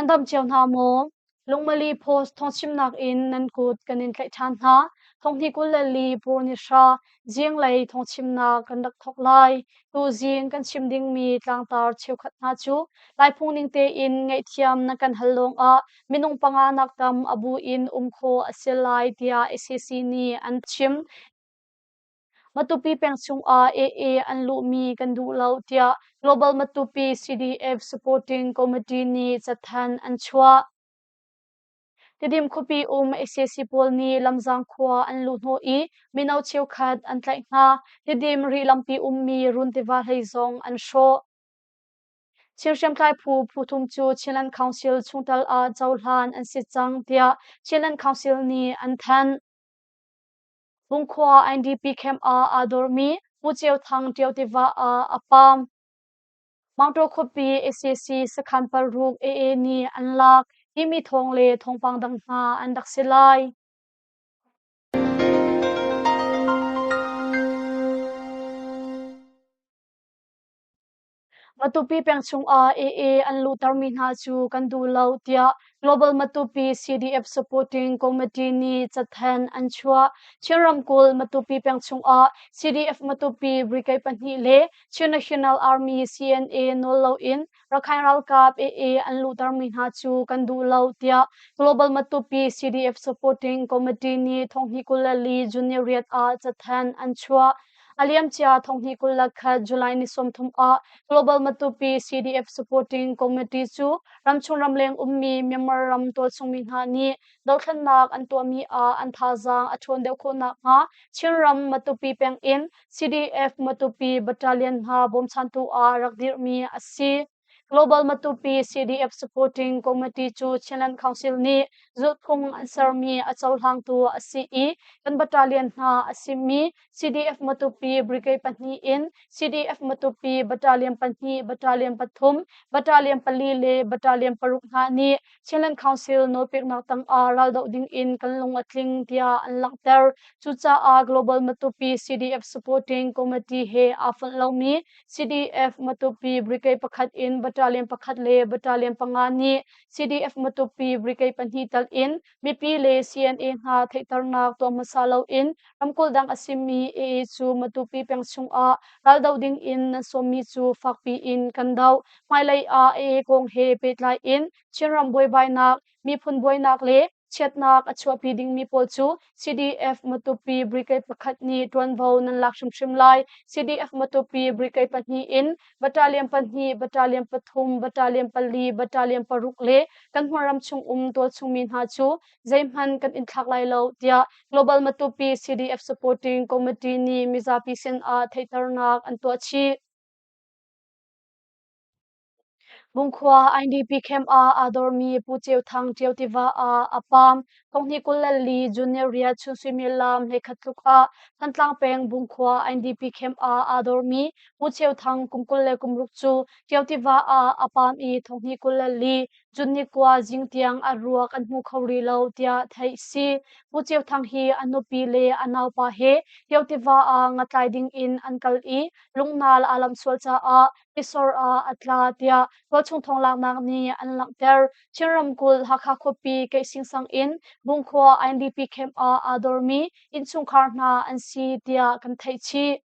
Nan dam cio hna maw? Lungmali Post thawngchimnak in nan kut kan in tlaih ṭhan hna. Thonghni 24 Purnihra zinglei thawngchimnak kan rak thawk lai. Tuzing kan chim dingmi tlangtar cheukhat hna cu Laiphung ning tein ngaihthiam na kan hal lawngah minung panga nak tam a bu in um khawh a si lai tiah SAC nih an chim. Matupi peng chungah AA an luhmi kan duh lo tiah Global Matupi CDF Supporting Committee nih cathanh an chuah. Tidim khuapi um sac pawl nih Lamzang khua an luhhnawh i mino cheukhat an tlaih hna. Tidim Rih lampi ummi Run tiva hlei zong an hrawh. Chin hriamtlai phu phu thum cu Chinland Council chungtel ah cohlan an si cang tiah Chinland Council nih an thanh. Bungkhua NDP camp ah aa dormi Pu Ceu Thang Ṭio tiva ah a paam. Mangtaw khuapi sac sakhan paruk AA nih an lak timi thawng le thawngpang dang hna an rak si lai. Matupi peng chungah AA an luhtermi hna cu kan duh lo tiah Global Matupi CDF Supporting Committee nih cathanh an chuah. Chin ramkulh Matupi peng chungah CDF Matupi Brigade pahnih le Chin National Army CNA nawl loin Rakhine ralkap AA an luhtermi hna cu kan duh lo tiah Global Matupi CDF Supporting Committee nih thonghnih 24 June ni riat ah cathanh an chuah. A liamcia thonghnih 21 July ni 30 ah Global Matupi CDF Supporting Committee cu ramchung ramleng ummi Myanmar ram tualchungmi hna nih dothlennak an tuahmi ah an thazaang a ṭhawn deuh khawh nakhnga Chinram Matupi peng in CDF Matupi Battalion hna bawmchantu ah rak dirhmi a si. Global Matupi CDF Supporting Committee cu Chinland Council nih zulhphung an sermi a cohlangtu a si i kan battalion hna a simi CDF Matupi Brigade pahnih in CDF Matupi Battalion pahnih, Battalion pathum, Battalion pali le Battalion paruk hna nih Chinland Council nawlpeknak tangah raldoh dingin kan lung a tling tiah an langhter. Cucaah Global Matupi CDF Supporting Committee he aa fonh lomi CDF Matupi Brigade pakhat in Battalion pakhat le Battalion panga nih CDF Matupi Brigade pahnih tal in mipi le CNA hna theihternak tuah hmasa loin ramkulh dang a simi AA cu Matupi peng chungah raldoh ding in nan sawmmi cu fakpi in kan doh. Hmailei ah AA kong he pehtlai in Chinram buaibainak, miphun buainak le chiatnak a chuahpi dingmi pawl cu CDF Matupi Brigade pakhat nih ṭuanvo nan lak hrimhrim lai. CDF Matupi Brigade pahnih in Battalion pahnih, Battalion pathum, Battalion pali, Battalion paruk le kan hmunram chung um tualchungmi hna cu zeihmanh kan in thlak lai lo tiah Global Matupi CDF Supporting Committee nih mizapi sinah theihternak an tuah chih. Bungkhua IDP camp ah aa dormi Pu Ceu Thang Ṭio tiva ah a paam. Thonghnih 24 June ni riat chun suimilam 11 tluk ah Thantlang peng Bungkhua IDP camp ah aa dormi Pu Ceu Thang kum 26 cu Ṭio tiva ah a paam i thonghnih 24 June ni kua zing tiang a ruak an hmu kho rih lo tiah theih si. Pu Ceu Thang hi a nupi le a naupa he Ṭio tiva ah ngatlai ding in an kal i lungnaal aa lamh sual caah tisor ah a tla tiah tualchung thawnglaknak nih an langhter. Chin ramkulh Hakha khuapi Keihsingsang in Bungkhua INDP camp ah aa dormi innchungkhar hna an si tiah kan theih chih.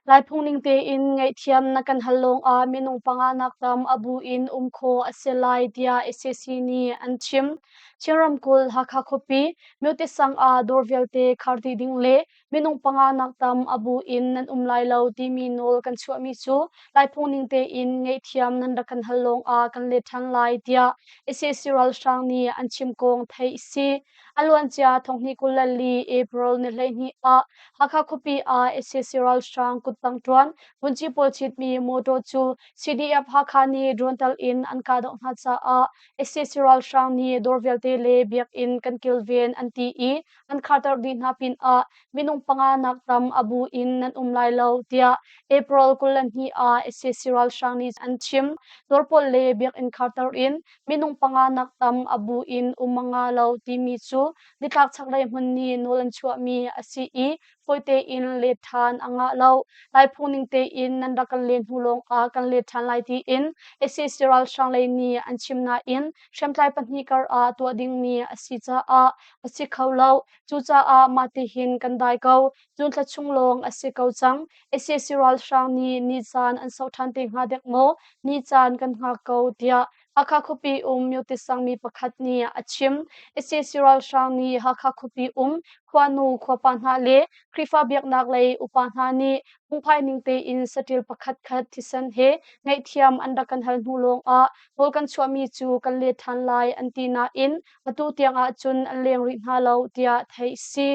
Laiphung ning tein ngaihthiam na kan hal lawngah minung panga nak tam a bu in um khawh a si lai tiah sac nih an chim. Chin ramkulh Hakha khuapi Myote sang ah dawr vialte khar dih ding le minung panga nak tam a bu in nan um lai lo timi nawl kan chuahmi cu Laiphung ning tein ngaihthiam nan rak kan hal lawngah kan let ṭhan lai tiah sac ralhrang nih an chim kong theih si. A luancia thonghnih 24 April ni 12 ah Hakha khuapi ah sac ralhrang kuttang ṭuan vunci pawl citmi motor cu CDF Hakha nih drone tal in an kahdoh hna caah sac ralhrang nih dawr vialte le biakinn kan kilven an ti i an kharter dih hna pinah minung panga nak tam a bu in nan um lai lo tiah April 22 ah sac ralhrang nih an chim. Dawr pawl le biakinn kharter in minung panga nak tam a bu in um a nga lo timi cu nitlak chaklei hmun nih nawl an chuahmi a si i Fawi tein let ṭhan a ngah lo. Lai phung ning tein nan rak kan len hnu lawng ah kan let ṭhan lai tiin sac ralhrang lei nih an chim nain hriamtlai pahnih kar ah tuah dingmi a si caah a si kho lo. Cucaah mah tihin kan dai ko. June thla chung lawng a si ko cang. Sac ralhrang nih ni caan an sauh ṭhan te hnga dek maw? Ni caan kan hngak ko tiah Hakha khuapi um Myote sangmi pakhat nih a chim. Sac ralhrang nih Hakha khuapi um khuanu khuapa hna le Khrihfa biaknak lei upa hna nih phungphai ning tein saṭil pakhat khat thisen he ngaihthiam an rak kan hal hnu lawngah nawl kan chuahmi cu kan let ṭhan lai an ti nain atu tiang ahcun an leng rih hna lo tiah theih a si.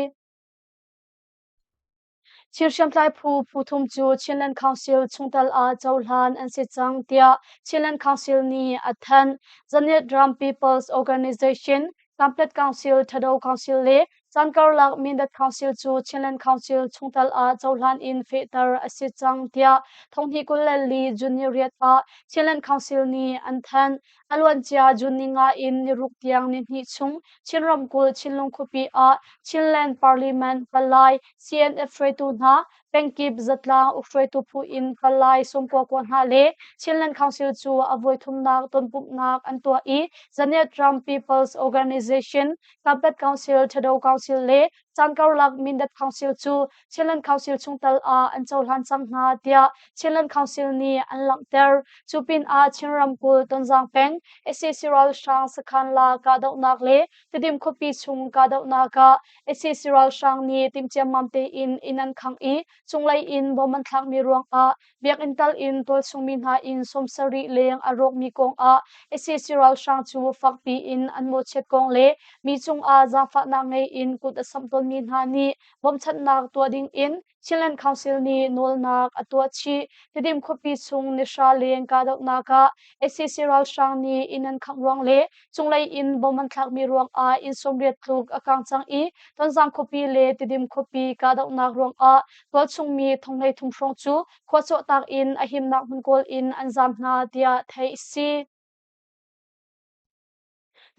Chin hriamtlai phu phu thum cu Chinland Council chungtel ah cohlan an si cang tiah Chinland Council nih a thanh. Zanit Ram People's Organization, Kanpetlet Council, Thado Council le Caankarlak Mindat Council cu Chinland Council chungtel ah cohlan in fehter a si cang tiah thonghnih 24 June ni riat ah Chinland Council nih an thanh. A luancia June ni nga in ni ruk tiang ni hnih chung Chin ramkulh Chinlung khuapi ah Chinland Parliament palai CNF hruaitu hna, pengkip zatlang ukhruaitu phu in palai 90 kua hna le Chinland Council cu a voithumnak tonpumhnak an tuah i Zanet Ram People's Organization, Kanpetlet Council, Thado Council le Caankarlak Mindat Council cu Chinland Council chungtel ah an cohlan cang hna tiah Chinland Council nih an langhter. Cu pinah Chin ramkulh Tonzang peng sac ralhrang sakhan la kahdohnak le Tedim khuapi chung kahdohnak ah sac ralhrang nih timhciammam tein inn an khangh i cunglei in bom an thlakmi ruangah biakinn tal in tualchungmi hna inn 70 leng a rawkmi kongah sac ralhrang cu fakpi in an mawhchiat kong le mi cungah zaangfahnak ngei in kut a samh tawnmi hna nih bawmchanhnak tuah ding in Chinland Council nih nawlnak a tuah chih. Tedim khuapi chung nihra leng kahdohnak ah sac ralhrang nih inn an khangh ruang le cunglei in bom an thlakmi ruangah inn 80 tluk a kang cang i Tonzang khuapi le Tedim khuapi kahdohnak ruangah tualchungmi 33 hrawng cu khua chuahtak in a himnak hmun kawl in an zaam hna tiah theih a si.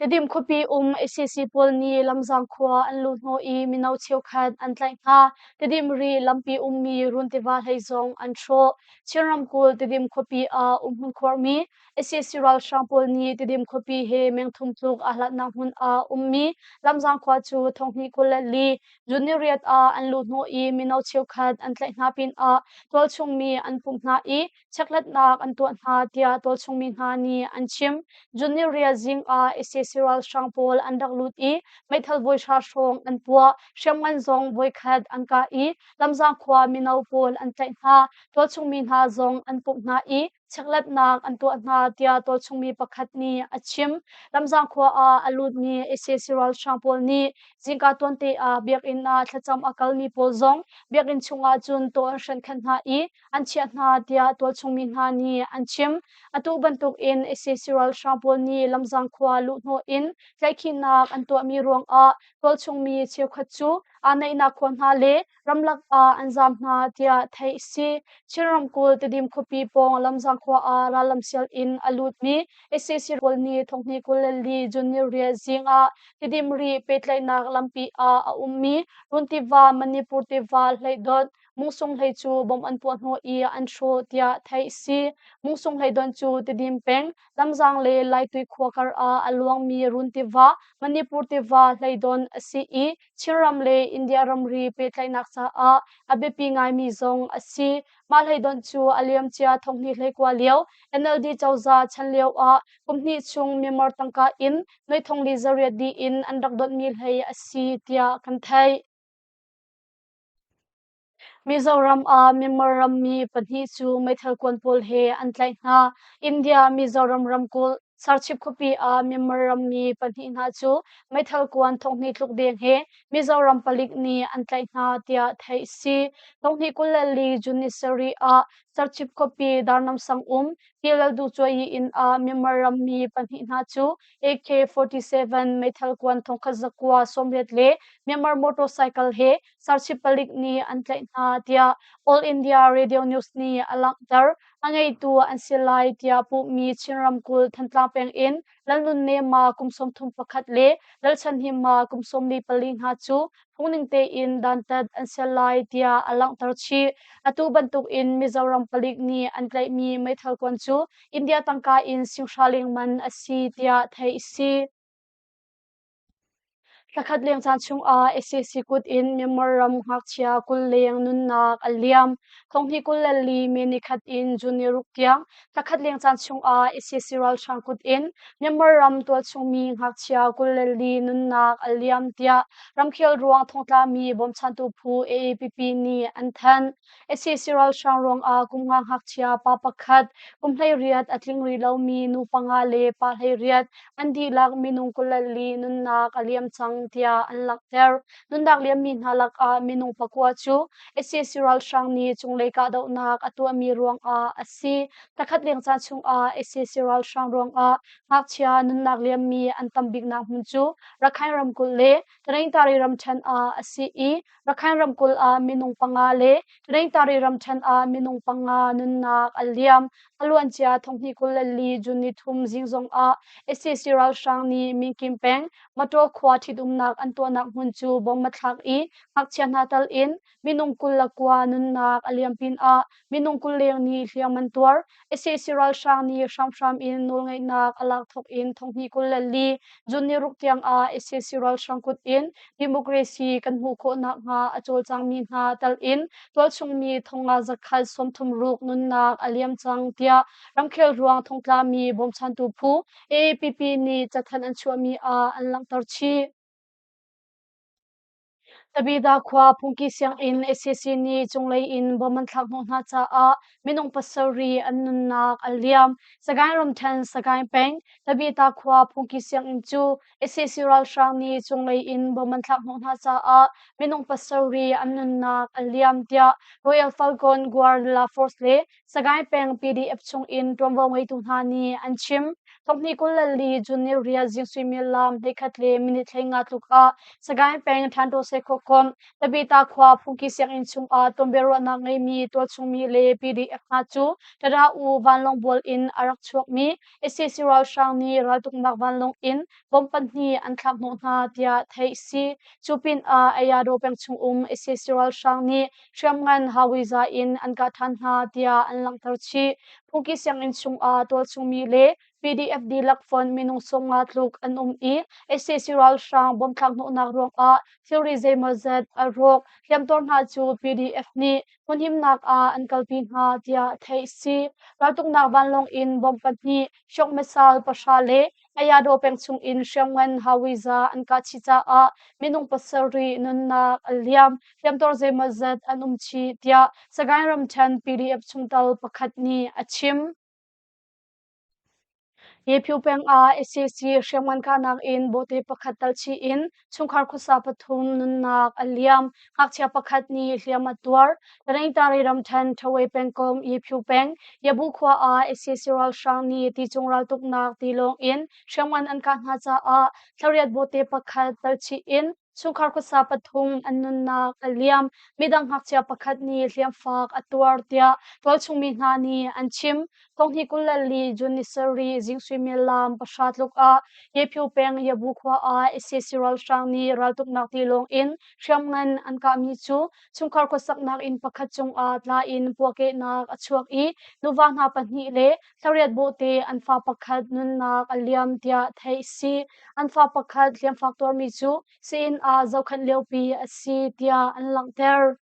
Tedim khuapi um sac pawl nih Lamzang khua an luh hnawh i mino cheukhat an tlaih hna. Tedim ri lampi ummi Run tiva hlei zong an hrawh. Chin ramkulh Tedim khuapi ah umhmun khuarmi sac ralhrang pawl nih Tedim khuapi he meng thum tluk aa hlatnak hmun ah ummi Lamzang khua cu 2024 June ni riat ah an luh hnawh i mino cheukhat an tlaih hna pinah tualchung mi an pumh hna i chekhlatnak an tuah hna tiah tualchungmi hna nih an chim. June ni riat zing ah sac ralhrang pawl an rak lut i meithal voihra hrawng an puah, hriamngan zong voikhat an kah i Lamzang khua mino pawl an tlaih hna. Tualchungmi hna zong an pumh hna i chekhlatnak an tuah hna tiah tualchungmi pakhat nih a chim. Lamzang khua ah a lutmi sac ralhrang pawl nih zingka tuante ah biakinn ah thlacam a kalmi pawl zong biakinn chungah cun tawh an hrenh khan hna i an chiah hna tiah tualchungmi hna nih an chim. Atu bantukin sac ralhrang pawl nih Lamzang khua luhhnawh in tlaihkhihnak an tuahmi ruangah tualchungmi cheukhat cu aa naihnak khua hna le ramlak ah an zaam hna tiah theih a si. Chin ramkulh Tedim khuapi pawng Lamzang khua ah rallam sial in a lutmi sac pawl nih 2024 June ni riat zing ah Tedim ri pehtlaihnak lampi ah a ummi Run tiva Manipur tiva hleidot Mungsung hlei cu bom an puah hnawh i an hrawh tiah theih a si. Mungsung hlei donh cu Tedim peng, Lamzang le Laitui khua kar ah a luangmi Run tiva, Manipur tiva hleidonh a si i Chinram le India ramri pehtlaihnak caah a biapi ngaimi zong a si. Mah hleidonh cu a liamcia 2019 lio NLD cozah chan lio ah kum hnih chung Myanmar tangka in nuai thong li zariat dih in an rak donhmi hlei a si tiah kan theih. Mizoram ah Myanmar rammi pahnih cu meithal kuan pawl he an tlaih hna. India Mizoram ramkulh Serchhip khuapi ah Myanmar rammi pahnih hna cu meithal kuan thonghnih tluk deng he Mizoram palik nih an tlaih hna tiah theih a si. 2024 June ni sarih ah Serchhip khuapi Darnam sang um Tilalduhcuai inn ah Myanmar rammi pahnih hna cu AK-47 meithal kuan 1980 le Myanmar motorcycle he Serchhip palik nih an tlaih hna tiah All India Radio News nih a langhter. A ngeitu an si lai tiah puhmi Chin ramkulh Thantlang peng in Lalnunnema kum 31 le Lalchanhima kum 44 hna cu phungning tein dantat an si lai tiah a langhter chih. Atu bantukin Mizoram palik nih an tlaihmi meithal kuan cu India tangka in singhra leng man a si tiah theih a si. Thlakhat leng caan chungah sac kut in Myanmar ram ngakchia 20 leng nunnak a liam. Thonghnih 24 May nikhat in June ni ruk tiang thlakhat leng caan chungah sac ralhrang kut in Myanmar ram tualchungmi ngakchia 24 nunnak a liam tiah ramkhel ruang thongtlami bawmchantu phu AAPP nih an thanh. Sac ralhrang ruangah kum nga ngakchia pa pakhat, kum 18 a tling rih lomi nu panga le pa 18 an dihlak minung 24 nunnak a liam cang tiah an langhter. Nunnak liammi hna lakah minung pakua cu sac ralhrang nih cunglei kahdohnak a tuahmi ruangah a si. Thlakhat leng caan chungah sac ralhrang ruangah ngakchia nunnak liammi an tam biknak hmun cu Rakhine ramkulh le Taningtari ramṭhen ah a si i Rakhine ramkulh ah minung panga le Taningtari ramṭhen ah minung panga nunnak a liam. A luancia thonghnih 24 June ni thum zing zongah sac ralhrang nih Minkim peng Mataw khua ṭhitumnak an tuahnak hmun cu bomb a thlak i ngakchia hna tal in minung 29 nunnak a liam pinah minung 20 leng nih hliam an tuar. Sac ralhrang nih hramhram in nawlngeihnak a lak thawk in thonghnih 24 June ni ruk tiang ah sac ralhrang kut in democracy kan hmuh khawh nakhnga a cawlcangmi hna tal in tualchungmi thongnga zakhat 36 nunnak a liam cang tiah ramkhel ruang thongtlami bawmchantu phu AAPP nih cathanh an chuahmi ah an langhter chih. Tabitha khua phungki sianginn sac nih cunglei in bom an thlak hnawh hna caah minung pasarih an nunnak a liam. Sagaing ramṭhen Sagaing peng Tabitha khua phungki sianginn cu sac ralhrang nih cunglei in bom an thlak hnawh hna caah minung pasarih an nunnak a liam tiah Royal Falcon Guerrilla Force le Sagaing peng PDF chungin ṭuanvo ngeitu hna nih an chim. Thonghnih 24 June ni riat zing suimilam 11 le minute 15 tluk ah Sagaing peng Thantaw Sekhawkom Tabita khua phungki sianginn chungah tonbiaruahnak ngeimi tualchungmi le PDF hna cu Tada U vanlawng bual in a rak chuakmi sac ralhrang nih raltuknak vanlawng in bomb pahnih an thlak hnawh hna tiah theih si. Cu pinah Ayadaw peng chungum sac ralhrang nih hriamngan hawiza in an kah ṭhan hna tiah an langhter chih. Phungki sianginn chungah tualchungmi le PDF dihlak fonh minung 50 tluk an um i sac ralhrang bomthlak hnawhnak ruangah thilri zeimawzat a rawk. Hliamtuar hna cu PDF nih hmunhimnak ah an kalpi hna tiah theih a si. Raltuknak vanlawng in bomb pahnih, shock missile pahra le Ayadaw peng chungin hriamngan hawiza an kah chih caah minung pasarih nunnak a liam. Hliamtuar zeimawzat an um chih tiah Sagaing ramṭhen PDF chungtel pakhat nih a chim. Yephu peng ah sac hriamngan kahnak in bawhte pakhat tal chih in chungkhar khuasa pathum nunnak a liam. Ngakchia pakhat nih hliam a tuar. Taningtari ramṭhen Ṭhawei pengkomh Yephu peng Yabu khua ah sac ralhrang nih ticung raltuknak tilawng in hriamngan an kah hna caah thlariat bawhte pakhat tal chih in chungkhar khuasa pathum an nunnak a liam. Midang ngakchia pakhat nih hliamfak a tuar tiah tualchung mi hna nih an chim. Thonghnih 24 June ni sarih zing suimilam pahra tluk ah Yephu peng Yabu khua ah sac ralhrang nih raltuknak tilawng in hriamngan an kahmi cu chungkhar khuasaknak inn pakhat cungah tla in puahkehnak a chuak i nuva hna pahnih le thlariat bawhte an fa pakhat nunnak a liam tiah theih a si. An fa pakhat hliamfak tuarmi cu sii-inn ah zohkhenh liopi a si tiah an langhter.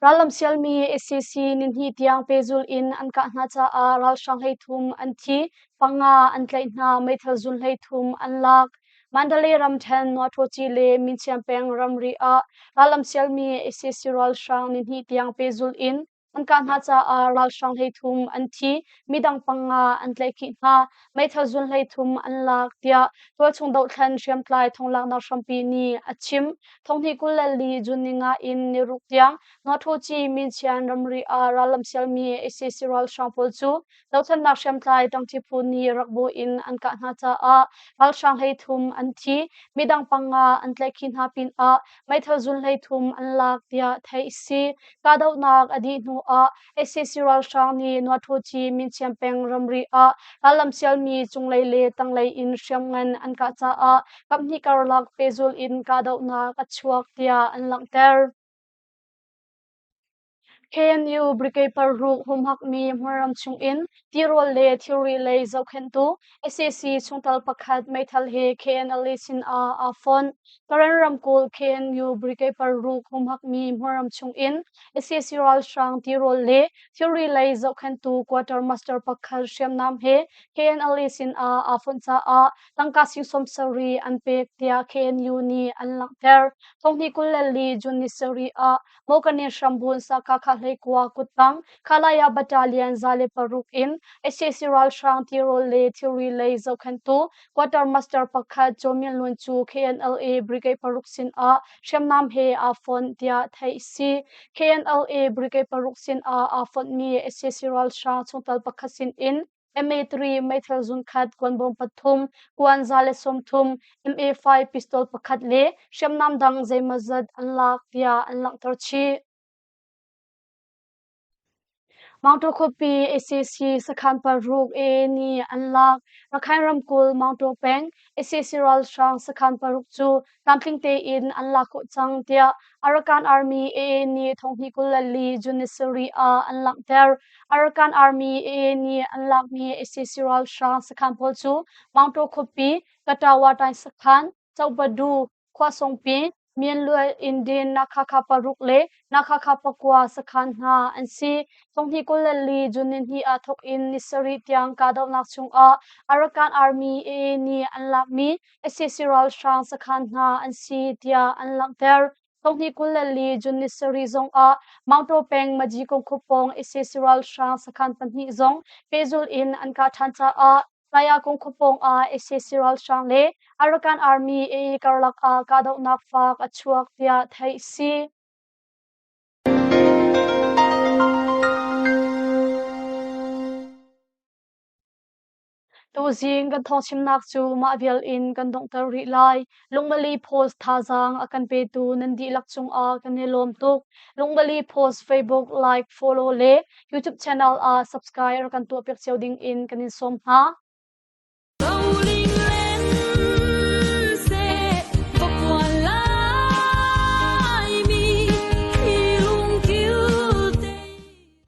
Rallam sialmi sac nihnih tiang pehzulh in an kah hna caah ralhrang 33 an thi, panga an tlaih hna, meithal zun 33 an lak. Mandalay ramṭhen Nuaṭawci le Minchiam peng ramri ah rallam sialmi sac ralhrang nihnih tiang pehzulh in an kah hna caah ralhrang 33 an thi, midang panga an tlaihkhih hna, meithal zun 33 an lak tiah tualchung dohthlen hriamtlai thonglaknak hrampi nih a chim. Thonghnih 24 June ni nga in ni ruk tiang Nuaṭhuci Minchian ramri ah rallam sialmi sac ralhrang pawl cu dothlennak hriamtlai ṭangṭi phu nih rakbu in an kah hna caah ralhrang 33 an thi, midang panga an tlaihkhih hna pinah meithal zun 33 an lak tiah theih a si. Kahdohnak a dih hnu ah sac ralhrang nih Nuaṭhuci Minchiam peng ramri ah rallam sialmi cunglei le tanglei in hriamngan an kah caah kaphnih karlak pehzulh in kahdohnak a chuak tiah an langhter. KNU Brigade paruk humhakmi hmunram chungin tirawl le thilri lei zohkhenhtu sac chungtel pakhat meithal he KNLA sinah aa fonh. Karen ramkulh KNU Brigade paruk humhakmi hmunram chungin sac ralhrang tirawl le thilri lei zohkhenhtu quartermaster pakhat hriamnam he KNLA sinah aa fonh caah tangka sing 70 an pek tiah KNU nih an langhter. Thonghnih 24 June ni sarih ah Mawkanin hrambun Sakakha hleikua kuttang Khalaya Battalion 106 in sac ralhrang tirawl le thilri lei zohkhenhtu quartermaster pakhat Chaw Myint Lun cu KNLA Brigade paruk sinah hriamnam he aa fonh tiah theih a si. KNLA Brigade paruk sinah aa fonhmi sac ralhrang chungtel pakhat sinin MA3 meithal zunkhat kuanbawm pathum, kuan 130, MA5 pistol pakhat le hriamnam dang zeimawzat an lak tiah an langhter chih. Mangtaw khuapi sac sakhan paruk AA nih an lak. Rakhine ramkulh Mangtaw peng sac ralhrang sakhan paruk cu tlamtling tein an lak khawh cang tiah Arakan Army AA nih thonghnih 24 June ni sarih ah an langhter. Arakan Army AA nih an lakmi sac ralhrang sakhan pawl cu Mangtaw khuapi Katawa Tain sakhan, Chobadu, Khuasongpi, Myanluai Indin Nakhakha paruk le Nakhakha pakua sakhan hna an si. Thonghnih 24 June nihnih ah thawk in ni sarih tiang kahdohnak chungah Arakan Army AA nih an lakmi sac ralhrang sakhan hna an si tiah an langhter. Thonghnih 24 June ni sarih zongah Mangtaw peng Maji kongkhu pawng sac ralhrang sakhan pahnih zong pehzulh in an kah ṭhan caah Kaya kongkhu pawng ah sac ralhrang le Arakan Army AA karlak ah kahdohnak faak a chuak tiah theih a si. Tuzing kan thawngchimnak cu mah vial in kan donghter rih lai. Lungmali Post thazaang a kan petu nan dihlak cungah kan i lawm tuk. Lungmali Post Facebook like, follow le YouTube channel ah subscribe rak kan tuahpiak cio ding in kan in sawm hna.